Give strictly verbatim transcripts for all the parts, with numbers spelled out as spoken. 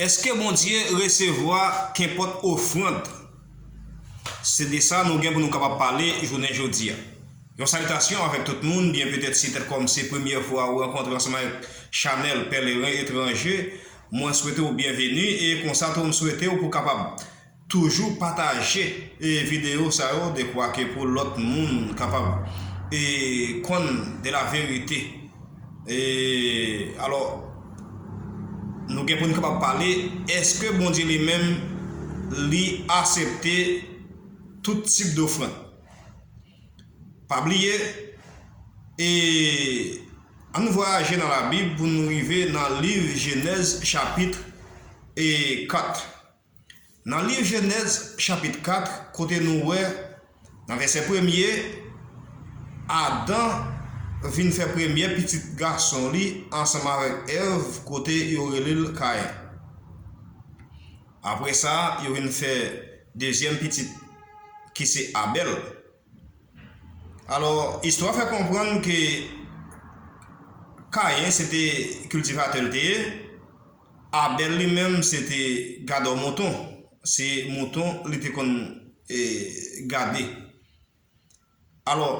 Èske Bondye resevwa kenpòt ofrann? Se de sa nou gen pou nou kapab pale jounen jodi a. Yon salitasyon avèk tout moun, byen petèt si tèt kòm se premyè fwa ou rankontre ansanm avèk chanèl Pèleren Etranje, mwen swete w byenveni e konsa tou m swete w pou kapab toujou pataje e videyo sa yo dekwa ke pou lòt moun kapab e konn de la verite. E alò, nou gen pou n kapab pale, èske Bondye li menm li aksepte tout tip dofrann? Pa bliye, e ann vwayaje nan Labib pou nou rive nan liv Jenèz chapit e kat. Nan liv Jenèz chapit kat, kote nou wè, nan vèsè premye, Adan vin fè premyè pitit gason li ansanm avèk Èv, kote yo rele l Kayen. Apre sa, yo vin fè dezyèm pitit, ki se Abèl. Alò, istwa fè konprann ke Kayen se te kiltivatè l te ye, Abèl li menm se te gadò mouton, se mouton li te konn e, gade. Alò,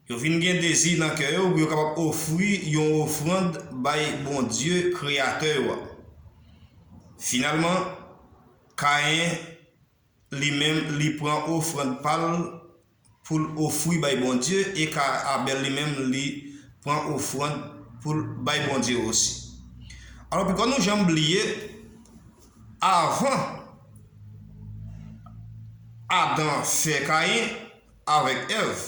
yo vin gen dezi nan kè yo pou yo kapab ofri yon ofrann bay Bondye, Kreyatè yo a. Finalman, Kayen li menm, li pran ofrann pa l pou l ofri bay Bondye, e Ka-, Abèl li menm, li pran ofrann pou l bay Bondye osi. Alò, pou kò nou janm bliye, avan Adan fè Kayen avèk Èv,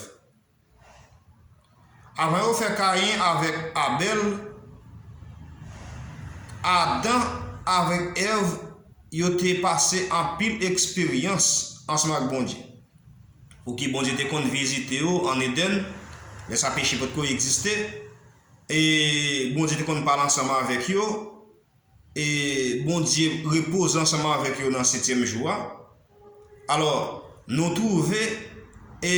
avan yo fè Kayen avèk Abèl, Adan avèk Èv, yo te pase anpil eksperyans ansanm ak Bondye. Pouki Bondye te konn vizite yo ann Edenn, lè sa peche potko egziste, e Bondye te konn pale ansanm avèk yo, e Bondye repoze ansanm avèk yo nan setyèm jou a. Alò, nou twouve, e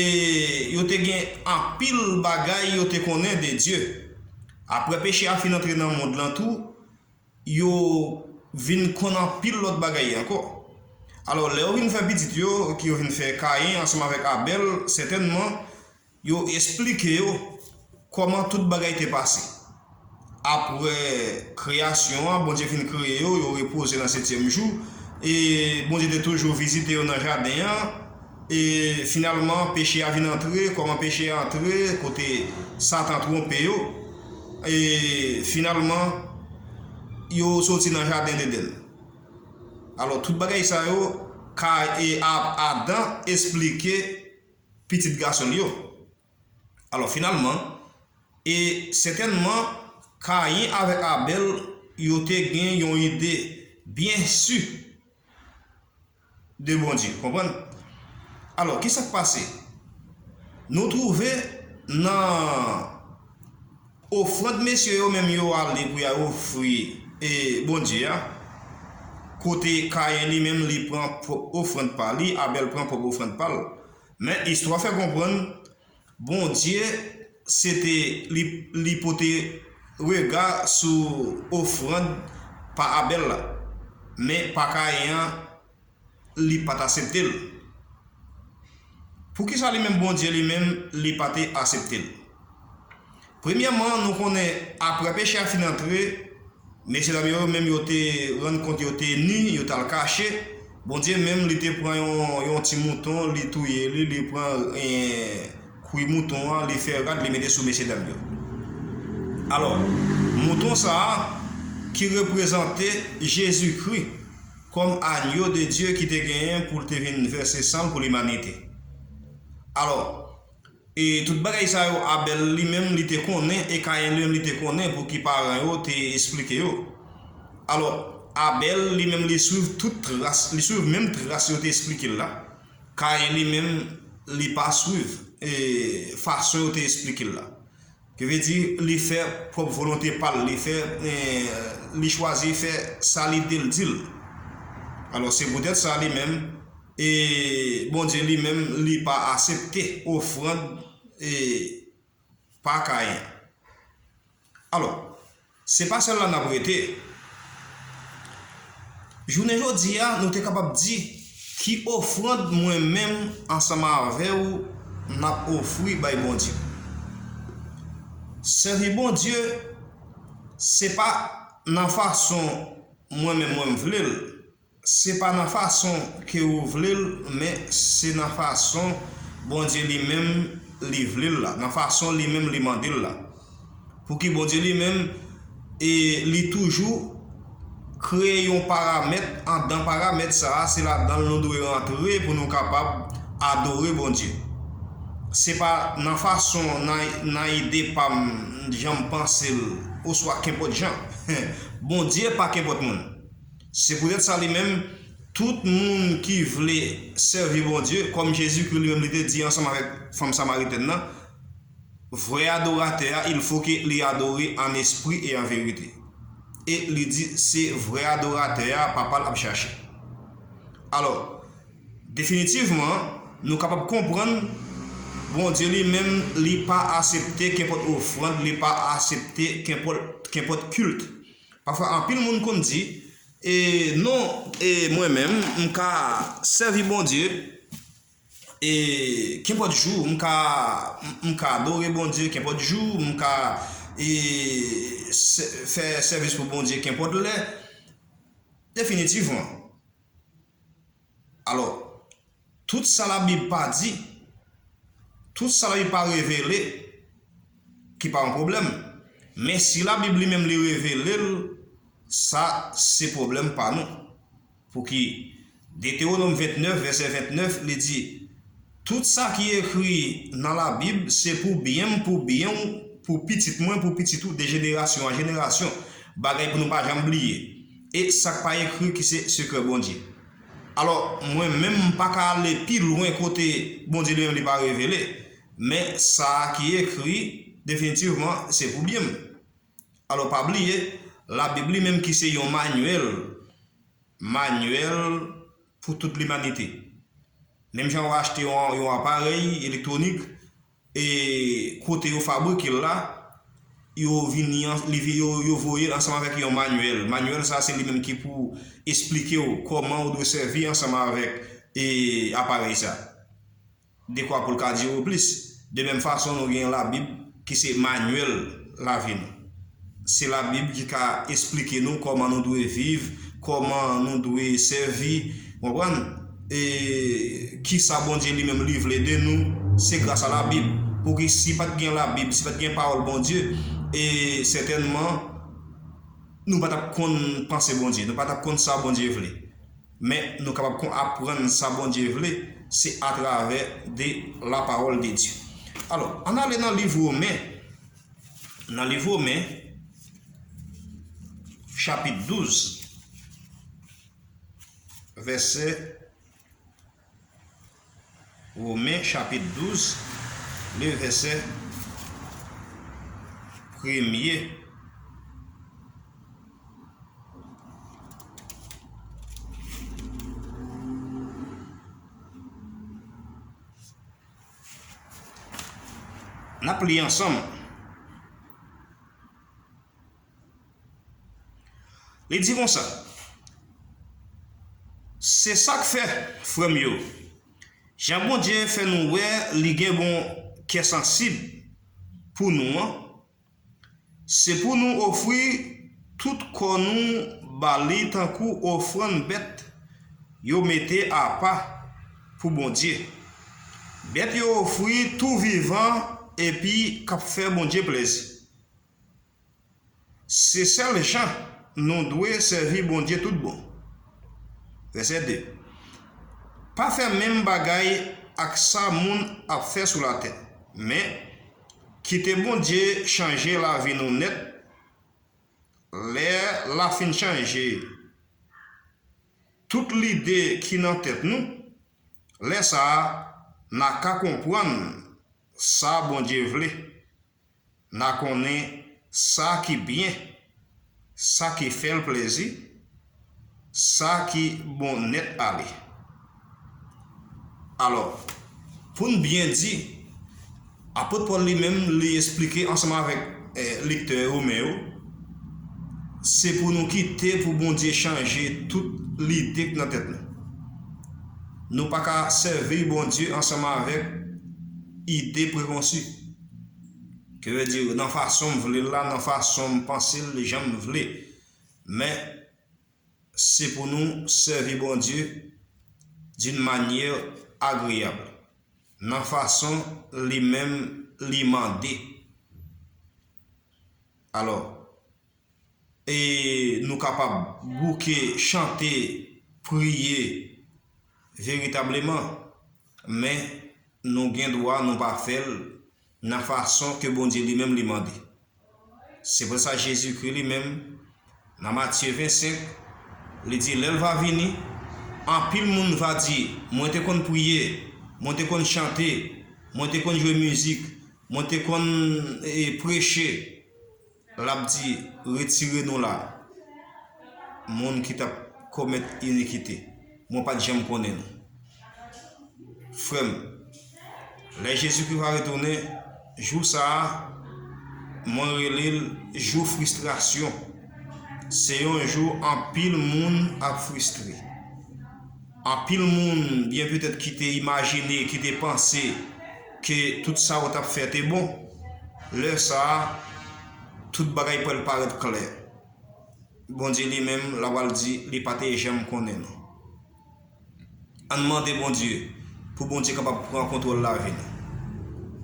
yo te gen anpil bagay yo te konnen de Dye. Apre peche a fin antre nan mond lan tou, yo vin konn anpil lòt bagay ankò. Alò, lè yo vin fè pitit yo, ki yo vin fè Kayen ansanm avèk Abèl, sètènman, yo esplike yo kòman tout bagay te pase. Apre kreyasyon an, Bondye fin kreye yo, yo repoze nan setyèm jou, e Bondye te toujou vizite yo nan jaden an, e finalman, peche a vin antre, kòman peche a antre, kote Satan twonpe yo, e finalman, yo soti nan jaden Edenn. Alò, tout bagay sa yo, Ka-, e, A-, Adan esplike pitit gason l yo. Alò, finalman, e sètènman, Kayen avèk Abèl, yo te gen yon ide byen si de Bondye, konprann? Alò, kisa k pase? Nou twouve nan ofrann mesye yo menm yo ale pou y al ofri, e, Bondye a, kote Kayen li menm li pran pwòp ofrann pa li, Abèl pran pwòp ofrann pa l. Men istwa fè konprann, Bondye, se te li, li pote rega sou ofrann pa Abèl la, men pa Kayen an, li pa t aksepte l. Poukisa li menm Bondye li menm, li pa te aksepte l? Premyèman, nou konnen apre peche a fin antre, mesye dam yo menm yo te rann kont yo te ni, yo t al kache. Bondye menm li te pran yon, yon ti mouton, li touye li, li pran, eh, kwi mouton an, li fè rad, li mete sou mesye dam yo. Alò, mouton sa a ki reprezante Jezikri kòm agno de Dye ki te genyen pou l te vin vèse san l pou limanite. Alò, e tout bagay sa yo, Abèl li menm li te konnen, e Kayen li menm li te konnen pouki paran yo te esplike yo. Alò, Abèl li menm li swiv tout tras, li swiv menm tras yo te esplike l la. Kayen li menm li pa swiv, e, fason yo te esplike l la. Ki vle di, li fè pwòp volonte pa l, li fè, eh, li chwazi fè sa lide l di l. Alò, se poutèt sa li menm, e Bondye li menm, li pa aksepte ofrann, e, pa Kayen. Alò, se pa sèl la n ap rete. Jounen jodi a, nou te kapab di, ki ofrann mwen menm ansanm avè w n ap ofri bay Bondye? Sèvi Bondye, se pa nan fason mwen menm mwen m vle l, se pa nan fason ke ou vle l, men se nan fason Bondye li menm li vle l la, nan fason li menm li mande l la. Pouki Bondye li menm, e, li toujou kreye yon paramèt, anndan paramèt sa a, se ladan l nou dwe rantre pou nou kapab adore Bondye. Se pa nan fason, nan, nan ide pa m, jan m panse l, oswa kenpòt jan. Bondye pa kenpòt moun. Se poutèt sa li menm, tout moun ki vle sèvi Bondye, kòm Jezikri li menm li te di ansanm avèk fanm samaritèn nan, vrè adoratè a, il faut que li adore en esprit et en vérité. E li di, se vrè adoratè a, Papa l ap chache. Alò, definitivman, nou kapab konprann, Bondye li menm, li pa aksepte kenpòt ofrann, li pa aksepte kenpòt, kenpòt kilt. Pafwa, anpil moun konn di, e, non, e, mwen menm, m ka sèvi Bondye, e, kenpòt jou, m ka, m, m ka adore Bondye, kenpòt jou, m ka, e, sè-, fè sèvis pou Bondye, kenpòt lè. Definitivman. Alò, tout sa Labib pa di, tout sa Labib pa revele, ki pa yon pwoblèm. Men si Labib li menm li revele l, sa se pwoblèm pa nou. Pouki Detewonòm ventnèf, vèsè ventnèf, li di, tout sa ki ekri nan Labib, se pou byen m, pou byen w, pou pitit mwen, pou pitit ou, de jenerasyon an jenerasyon, bagay pou nou pa janm bliye. E sa k pa ekri ki se sekrè Bondye. Alò, mwen menm, m pa ka ale pi lwen kote Bondye li menm li pa revele, men sa a ki ekri, definitivman, se pou byen m. Alò, pa bliye, Labib li menm ki se yon manyèl, manyèl pou tout limanite. Menm jan w achte yon, yon aparèy elektwonik, e kote yo fabrike l la, yo vini an, li vi-, yo, yo voye l ansanm avèk yon manyèl. Manyèl sa, se li menm ki pou esplike w kòman ou dwe sèvi ansanm avèk, e, aparèy sa. Dekwa pou l ka dire w plis. De menm fason, nou gen Labib ki se manyèl lavi nou. Se Labib ki ka esplike nou kòman nou dwe viv, kòman nou dwe sèvi, w konprann? E kisa Bondye li menm li vle de nou, se gras a Labib. Pouki si pa t gen Labib, si pa t gen pawòl Bondye, e sètènman, nou pa t ap konn panse Bondye, nou pa t ap konn sa Bondye vle. Men nou kapab kon-, aprann sa Bondye vle, se atravè de la parole de Dieu. Alò, ann ale nan liv Women, nan liv Women, chapit douz, vèsè, Women, chapit douz, le vèsè premye. N ap li ansanm. Li di konsa, se sa k fè, frè m yo, jan Bondye fè nou wè li gen bon kè sansib pou nou an, se pou nou ofri tout kò nou ba li tankou ofrann bèt yo mete apa pou Bondye. Bèt yo ofri tou vivan epi k ap fè Bondye plezi. Se sèl jan nou dwe sèvi Bondye tout bon. Vèsè de. Pa fè menm bagay ak sa moun ap fè sou latè, men kite Bondye chanje lavi nou nèt. Lè l a fin chanje tout lide ki nan tèt nou, lè sa a, n a ka konprann sa Bondye vle. N a konnen sa ki byen, sa ki fè l plezi, sa ki bon nèt ale. Alò, pou n byen di, apot Pòl li menm, li esplike ansanm avèk, eh, lektè women yo, Se pou nou kite pou Bondye chanje tout lide k nan tèt nou. Nou pa ka sèvi Bondye ansanm avèk ide prekonsi. Ke vle di, nan fason m vle l la, nan fason m panse l, jan m vle. Men, se pou nou sèvi Bondye d'une manière agréable, nan fason li menm li mande. Alò, e nou kapab bouke, chante, priye veritableman, men nou gen dwa nou pa fè l nan fason ke Bondye li menm li mande. Se pou sa Jezikri li menm, nan Matye vennsenk, li di, lè l va vini, anpil moun va di, mwen te konn priye, mwen te konn chante, mwen te konn jwe mizik, mwen te konn, e, preche. L ap di, retire nou la, moun ki t ap komèt inikite. Mwen pa t janm konnen nou. Frè m, lè Jezikri va retounen, jou sa a, mwen rele l jou fristrasyon. Se yon jou anpil moun ap fristre. Anpil moun, byen petèt, ki te imajine, ki te panse ke tout sa yo t ap fè te bon. Lè sa a, tout bagay pral parèt klè. Bondye li menm, l ap al di, li pa te janm konnen nou. Ann mande Bondye pou Bondye kapab pran kontwòl lavi nou.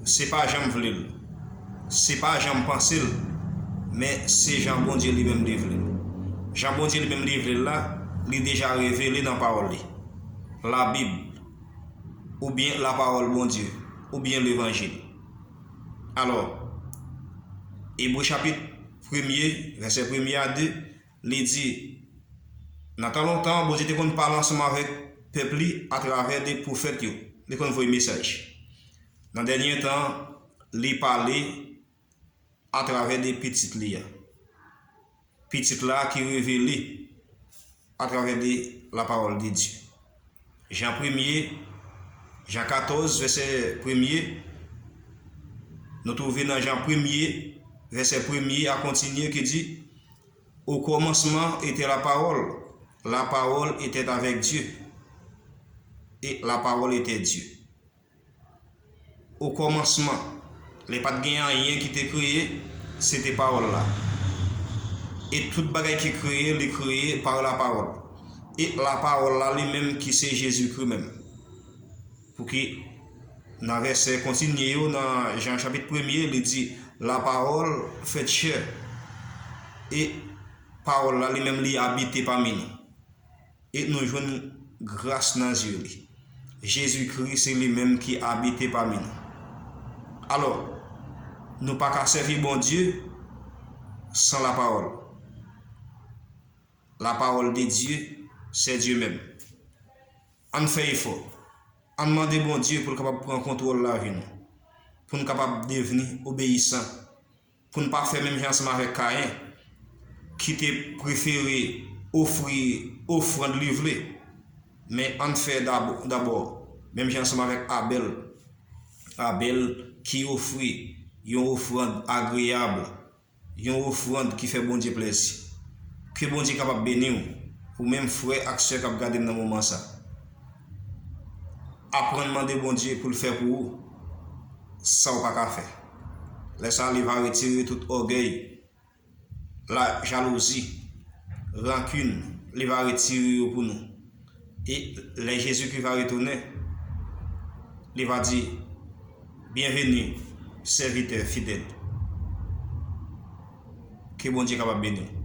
Se pa jan m vle l, se pa jan m panse l, men se jan Bondye li menm li vle l. Jan Bondye li menm li vle l la, li deja revele nan pawòl li, Labib, oubyen lapawòl Bondye, oubyen levanjil. Alò, Ebre chapit premye, vèsè premye a de, li di, nan tan lontan, Bondye te konn pale ansanm avèk pèp li atravè de pwofèt yo. Li konn voye mesaj. Nan dènye tan, li pale atravè de pitit li a. Pitit la ki revele atravè de lapawòl de Dye. Jan premye, Jan katòz, vèsè premye, nou twouve nan Jan premye, vèsè premye a kontinye ki di, au commencement était la parole, la parole était avec Dieu, et la parole était Dieu. Okòmansman, lè pa t gen anyen ki te kreye, se te Pawòl la. E tout bagay ki kreye, li kreye pa lapawòl. E lapawòl la li menm ki se Jezikri menm. Pouki nan vèsè kontinye yo, nan Jan chapit premye, li di, la parole fait chair. E pawòl la li menm li abite pami nou. E nou jwenn gras nan zye li. Jezikri se li menm ki abite pami nou. Alò, nou pa ka sèvi Bondye san lapawòl. La parole de Dieu, c'est Dieu même. Ann fè efò. Ann mande Bondye pou l kapab pran kontwòl lavi nou. Pou n kapab devni obeyisan. Pou n pa fè menm jan ansanm avèk Kayen, ki te prefere ofri ofrann li vle. Men ann fè dabò, dabò, menm jan ansanm avèk Abèl. Abèl ki ofri yon ofrann agreyab, yon ofrann ki fè Bondye plèzi. Ke Bondye kapab beni w, ou menm frè ak sè k ap gade m nan moman sa. Aprann mande Bondye pou l fè pou ou sa w pa ka fè. Lè sa a, li va retire tout ògèy, la jalouzi, rankin, li va retire yo pou nou. E lè Jezikri va retounen, li va di, byenveni, sèvitè fidèl. Ke Bondye kapab beni w.